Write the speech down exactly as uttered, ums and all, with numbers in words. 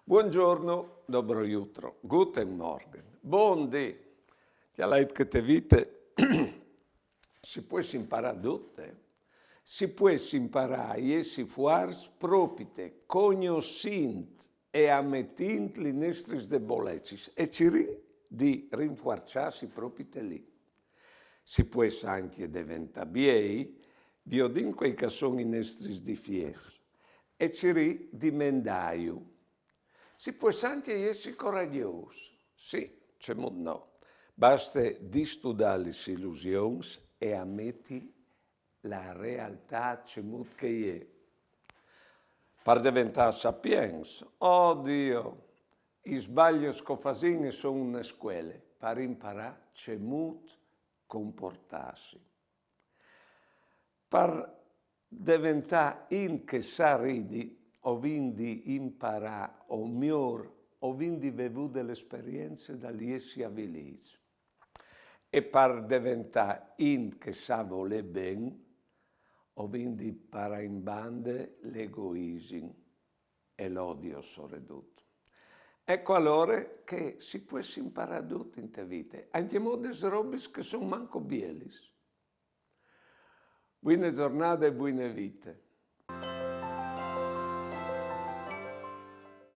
Buongiorno, dobro jutro, guten Morgen, bon dì. Cjalait che te vite si pues imparâ dut, eh? Si pues imparâ a jessi fuarts propite cognossint e ametint lis nestris debolezis e cirî di rinfuarçâsi propite li. Si pues ancje deventâ biei viodint cuei che a son i nestris difiets e cirî di mendâju. Si pues ancje jessi coragjôs, sì, cemût no. Baste distudâ lis ilusions e ameti la realtât cemût che e je. Par deventâ sapients, oh Diu, i sbalios che o fasìn a son une scuele par imparâ cemût comportâsi. Par deventâ int che sa ridi, o vin di imparâ, o miôr, o vin di vê vût la esperience dal jessi avilîts. E par deventâ int che sa volê ben, o vin di parâ in bande l'egoisim e l'odio soredut. Eco alore che si pues imparâ dut inte vite, ancjemò des robis che a son manco bielis. Buine zornade e buine vite.